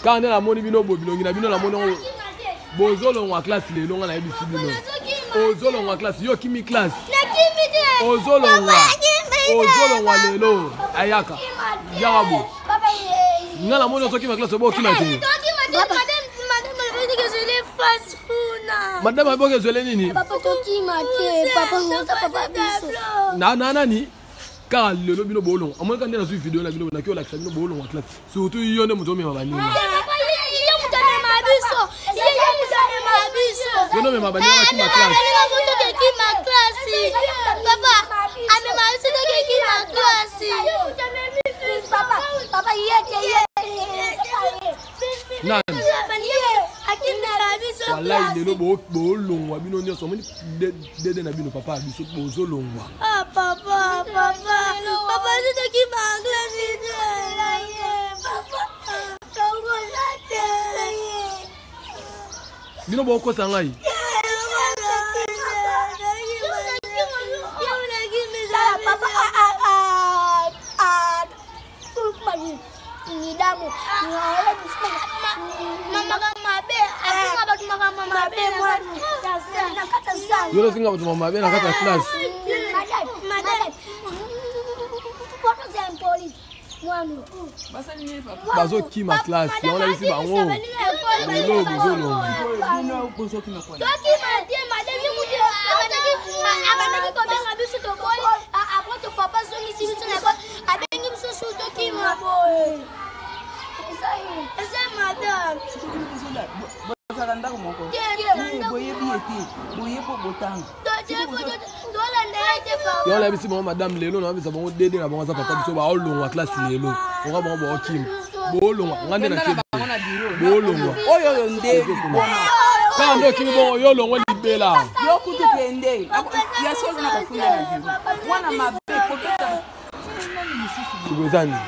Kaka nde namoni bino boye, bilongi na bino namoni yango. Bozolongwa classe lelo, nga nayebisi bino. Ozolongwa classe, yo kimi classe. Ozolongwa. Ozolongwa lelo. Ayaka. Yaka bo. Nga namoni ozokima classe, obo okima te. Madame aboki ezwele nini? Papa tokima te, papa ngoza papa biso. Na na nani? Kaka lelo bino bolongwa. Amoni kaka nde nazwi video na bino naki olakisa bino bolongwa classe. Surtout yo nde moto omema baninga. Yo nde omema baninga bakima classe. Nani? Wallahi lelo bolongwa bino nyonso omoni dede na bino papa ya biso bozolongwa. Ah papa, papa, papa, toki banglasi te. Papa, tongola te. Bino bokosa ngai. Nidamu yo ofinga bato mabe na kati ya classe. Bazokima classe yango nayebisi bango lelo bozolonga. Abengi biso su tokima boye. Eza madame. Bozala ndako moko boyebi ye te, boye po botanga. Tolanda ye te papa. Yango nayebisi bango madame lelo nayebisa bango dede na bango aza papa biso baolongwa classe lelo oka bango baokima bolongwa nga nde na bolongwa oyo oyo nde kaka nde okimi bongo yo olongwe libela. Yo kutu kende ya solo na kofunda na biro mwana mabe kopesa sikoyo eza nini?